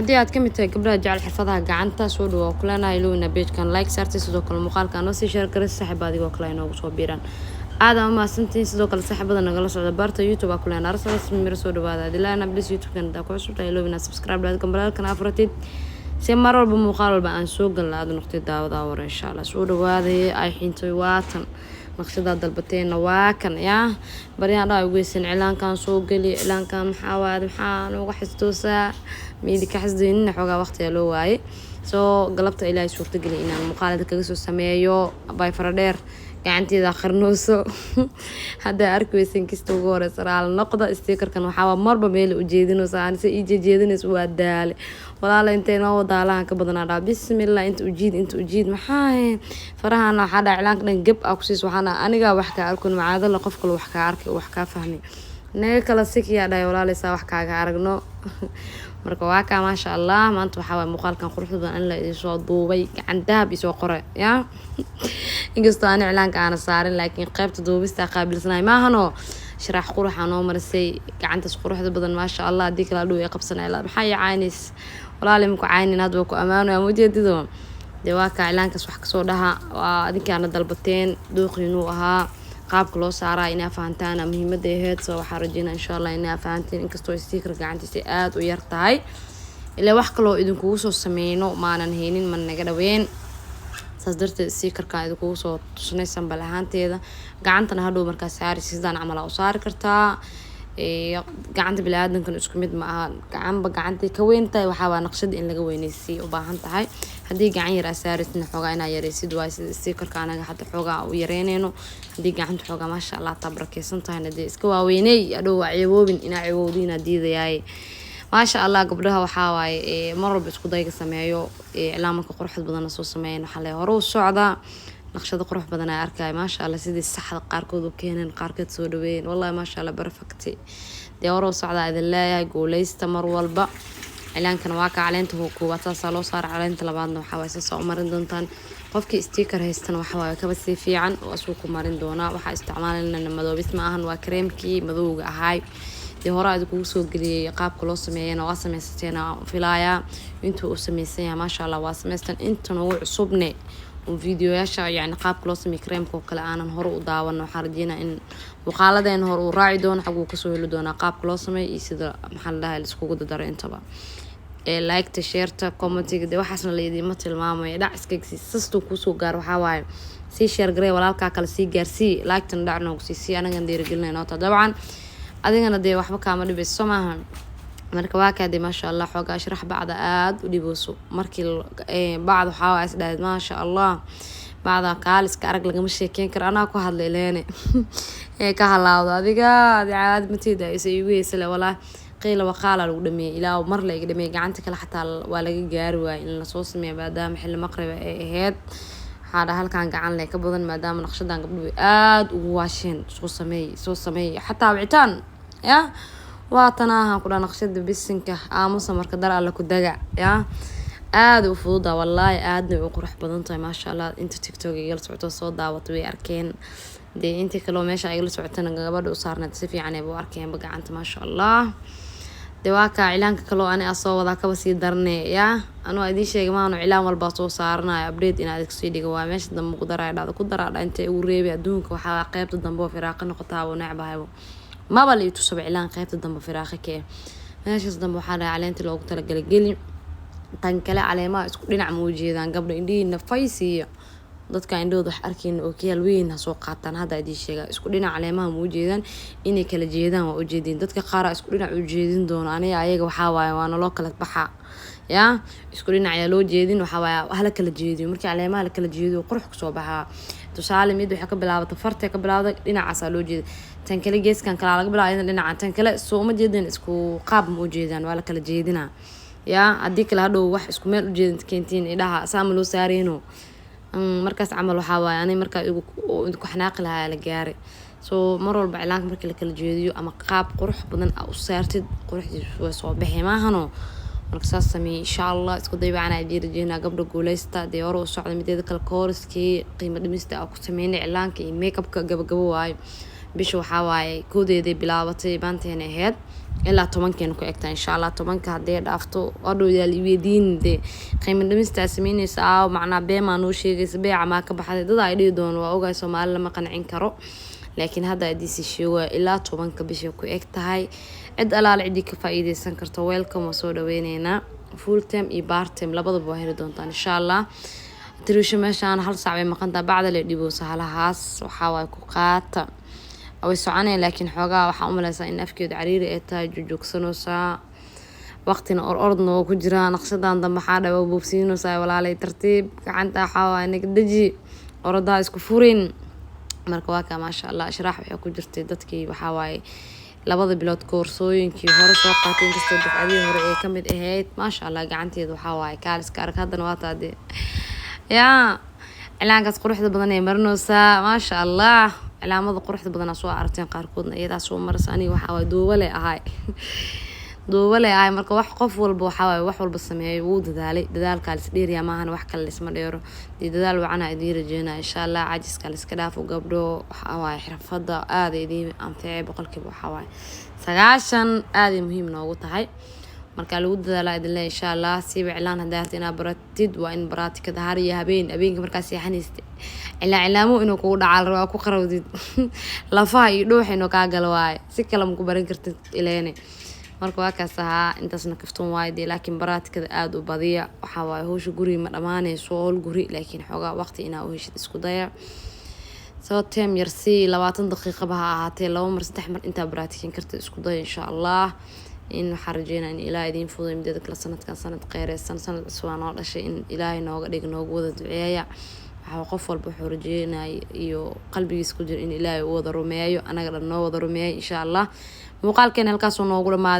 Haddii aad kamid tahay gabdhaha jecel xirfadaha gacanta, soo dhawo kuleenahay. Ilowina page-kan like saartay, sidoo kale muuqaalka noo sii share garay, saaxiib adigoo kale inoogu soo biiraan. Aad aa umahadsantihiin. Sidoo kale saaxiibada nagala socda barta YouTube aa kuleen arsa rasmi miro, soo dhawaada. Adilaana please, YouTube-kan hadaa ku cusub tahay, ilowina subscribe dhaad, gambalaalkan afuratid, si mar walba muuqaal walba aan soo galna aad noqtay daawada war, insha Allah. Soo dhawaaday. Ay xintay waatan naqshadaa dalbateenna waa kan. Yaa baryahan dhaa ugeysan cilaankan soo geli, cilaankan maxaa waad maxaa nooga xisdoosaa miidi ka xisdoynina, xoogaa waqtiga loo waayay. Soo galabta Ilaahay suurtageli inaan muuqaalada kaga soo sameeyo. Bay faradheer gacanteeda qarnooso haddaa arki weysan kista ugu horeysa, raali noqda. Sticker-kan waxaa marba meel ujeedinaysa, anise ii jejeedinaysa, waa daale walaala. Intay noo wadaalahan ka badanaa dhaa, bismillah, inta ujiid, inta ujiid, maxaa farahana waxaa dhaa cilaanka dhan geb aa kusiis. Waxaana anigaa wax kaa arkon macaadala, qof kale wax kaa arkay, wax kaa fahmay, naga kala sikiyaa dhahay walaaleysaa wax kaaga aragno. Marka waa kaa, maasha Allah. Maanta waxaa waay muuqaalkan quruxda badan in la idinsoo duubay, gacan dahab isoo qoray. Yaa inkastoo aan iclaanka aana saarin, laakiin qaybta duubista qaabilsanaay maahanoo sharax quruxa noo marisay gacantaas quruxda badan, maasha Allah. Haddii kale adhow ay qabsanay, maxaa ii caynays walaali? Maku caynin, hadda waa ku ammaanaya, ma ujeedido. Dee waa kaa iclaankaas wax kasoo dhaha. Waa adinkaana dalbateen, dooqiinuu ahaa qaabka loo saaraa inaa fahantaana muhiimada aheyd. Soo waxaa rajeynaa, insha Allah, inaa fahanteen, inkastoo sticker gacantiisa aada u yar tahay, ilaa wax kaloo idinkugu soo sameyno maanan haynin, ma naga dhaweyn. Saas darteed sticker-kan idinkugu soo tusnay sample ahaanteeda. Gacantana hadhow markaa saari sidaan camal aa u saari kartaa. Gacanta bini-aadankan isku mid ma aha, gacanba gacantay ka weyn tahay waxaabaa naqshada in laga weyneysiiy u baahan tahay. Haddii gacan yar aa saaraysidna, xoogaa inaa yareysid waay, sida sticker-ka anaga hadda xoogaa u yareyneyno. Haddii gacanta xoogaa, maasha Allah, taa barakeysan tahayna, dee iska waaweyney, hadhow waa ceeboobin, inaa ceeboowdi inaa diidayaay. Maasha Allah, gabdhaha waxaa waaye mar walba isku dayga sameeyo iclaamanka quruxda badanna soo sameeyan. Waxaa le hore u socdaa, naqshado qurux badan aa arkaya, maasha Allah, sidii saxda qaarkood u keeneen, qaarkood soo dhaweeyeen. Wallahi, maasha Allah, perfect. Dee hore u socdaa idin leeyahay, guuleysta mar walba. Cilaankana waa ka caleenta koowaad, saasaa loo saara. Caleenta labaadna waxaa waaye saasaa u marin doontaan. Qofkii sticker haystana waxa waaye kaba sii fiican oo asuu ku marin doonaa. Waxaa isticmaalanana madoobis ma ahan, waa kareemkii madowga ahaay. Dee hore aad kugu soo geliyey qaabka loo sameeyana, waa sameysateena filayaa. Intuu uu sameysan yahay, maasha Allah, waa sameystan. Inta nagu cusubne videoyaasha, yani qaabka loo sameeyo kareemka oo kale aanan hore u daawan, waxaan rajeynaa in muuqaaladeena hore uu raaci doono, xaguu kasoo heli doonaa qaabka loo sameeyo iyo sida, maxaa la dhahay, laiskugu dardaro intaba. Like-ta, share-ta, comment-iga, dee waxaasna la idiima tilmaamayo. Dhac iska sastuu kuusoo gaaro, waxaa waaye sii share garee, walaalkaa kale sii gaarsii, like-tana dhac noogu sii sii, anagan dhiirigelinayna ota. Dabcan adigana dee waxba kaama dhibayso, soo maaha? Marka waa kaa dee, maasha Allah. Xoogaa sharax bacda aada u dhibooso markii bacda waxaa waa isdhahayd, maasha Allah, bacda kaaliska arag, lagama sheekeyn karo. Anaa ku hadlay leene ee ka halaawdo adiga adi caadi mateeda isa igu heysale. Walaa qiila waqaala lagu dhameeyey, ilaa mar la iga dhameeyey. Gacanta kale xataa waa laga gaari waayey in lasoo sameeyo, maadaama xilli maqriba ay ahayd. Waxaa dha halkan gacan leh ka badan, maadaama naqshadan gabdhuhu aada ugu waasheen, soo sameey, soo sameey, xataa wicitaan ya waa tanaahan ku dhaa naqshada bisinka aamusa. Marka dar alle ku daga ya aada u fududa, wallaahi, aadna u qurux badan tahay, maasha Allah. Inta TikTok igala socoto soo daawata way arkeen. Dee intii kaloo meesha igala socotana, gabadha u saarneed si fiican ayba u arkeenba gacanta, maasha Allah. Dee waa kaa cilaanka kaloo ani a soo wadaa, kaba sii darne yaa anuu idiin sheegay maanu cilaan walbaa soo saaranayo update inaad kasii dhiga. Waa meesha dambe ku daray, dhacda ku daraa dha intay ugu reebay adduunka. Waxaa qeybta dambe oo firaaqa noqotaaba necbahaybo, maba la itusaba cilaan qeybta dambe firaaqa ka eh. Meeshaas dambe waxaa dhahay caleentii loogu talagalay geli. Tan kale caleemaha isku dhinac ma ujeedaan gabdha, indhihiina faysiiya. Dadka indhahooda wax arkeyna oo kiyaal weyn ha soo qaataan. Hadda idiin sheega, isku dhinac caleemaha ma ujeedaan, inay kala jeedaan waa ujeedin. Dadka qaar isku dhinac ujeedin doono, aniga ayaga waxaa waaye waa naloo kala baxa yaa isku dhinac ayaa loo jeedin. Waxaa waaye hala kala jeediyo. Markii caleemaha la kala jeediyo, qurux kusoo baxaa. Tusaale, mid waxay ka bilaabata fartay ka bilaawday, dhinacaasaa loo jeeda. Tan kale geeskan kalaa laga bilaaba, iyadana dhinaca tan kale. Soo uma jeedin, isku qaab ma ujeedaan, waa la kala jeedinaa yaa. Haddii kale hadhow wax isku meel ujeedin keentiin, idhaha saama loo saareyno. Markaas camal waxaa waaye ani markaa idinku xanaaqi lahaa la gaaray. So mar walba cilaanka markii la kala jeediyo ama qaab qurux badan aa u saartid, quruxdiisu way soo baxay maahano. Marka saas sameeyey, insha Allah, isku daybacana idiin rajeynaa. Gabdha guuleysta, dee hore u socda. Mideeda kale, course-kii qiimo dhimista aa ku sameynay cilaanka iyo makeupka gabagabo waayo. Bisha waxaa waaye koodeeday bilaabatay, maanteena ahayd. Ilaa 10-keena ku egtaa, insha Allah. 10-ka haddii dhaafto, hadhow yaal iweydiin dee qiimo dhimistaa sameyneysa aaw, macnaa beemaa noo sheegaysa, beeca maa ka baxday, dad ay dhihi doono. Waa ogahay, Soomaali lama qancin karo, laakiin hadda adiisi sheegaya, ilaa 10-ka bisha ku eg tahay. Cid alaale ciddii ka faa-iideysan karto, welcome, waa soo dhaweyneynaa. Full time iyo part time labadaba waa heli doontaan, insha Allah. Tiriisho meeshaan hal saac bay maqantaa, bacda le dhibowsa halahaas. Waxaa waay ku qaata, way soconaya, laakiin xoogaa waxaa umaleysaa in afkeedu cariiri ay tahay, jojoogsanaysaa, waqtina or orodna waa ku jiraa. Naqshadan dambe waxaa dha waa boobsiinaysaa. Walaalay, tartiib gacanta, waxaa waay naga deji, orodaha isku furin. Marka waa kaa, maasha Allah. Ishraax waxay ku jirtay dadkii waxaa waaye 2-da bilood koorsooyinkii hore soo qaatay, inkastoo dafcadihii hore ee kamid ahayd. Maasha Allah, gacanteeda waxaa waaye kaaliska arag. Haddana waa taa dee yaa cilaankaas quruxda badan ee marinaysaa, maasha Allah. Cilaamada quruxda badanaa soo aragteen, qaarkoodna iyadaa soo maraysa. Aniga waxaa waaye duubale ahay, duubale ahay. Marka wax qof walba waxaa waaye wax walba sameeyo wuu dadaalay. Dadaalkaa lis dheeriyaa maahan, wax kale lisma dheero dee. Dadaal wacanaa idiin rajeynaya, insha Allah. Cajiska liska dhaafo, gabdho. Waxaa waaye xirfadda aada idiin anficay, boqolkiiba waxaa waaye 90 aaday muhiim noogu tahay. Marka lagu dadaalaa idin le, insha Allah. Siiba cilaan haddaa harta inaad baratid, waa in baraatikada har iyo habeen, habeenka markaa seexanaysid, cilaan cilaamo inuu kugu dhacaa la rabaa, ku qarawdid lafaha iyo dhuuxa inuu kaa galo waaye. Si kale ma ku baran kartid ileene. Marka waa kaas ahaa, intaasna kaftan waaye dee, laakiin baraatikada aada u badiya. Waxaa waaye howsha guriga ma dhamaaneyso, howl guri, laakiin xoogaa waqti inaa u heshid isku daya. Soo teem yar si 20 daqiiqaba ha ahaatee, laba mar, saddex mar intaa baraatikin karta isku daya, insha Allah. In waxaan rajeynaa in Ilaah idiin fuday. Mideeda kale, sanadkan sanad kheyreysan, sanad cusub aa noo dhashay, in Ilaahay nooga dhig, noogu wada duceeya. Waxaa qof walba wuxuu rajeynaya iyo qalbigiisa ku jira in Ilaahay u wada rumeeyo, anaga dhan noo wada rumeeyo, insha Allah. Muuqaalkeena halkaasuu noogu dhamaaday.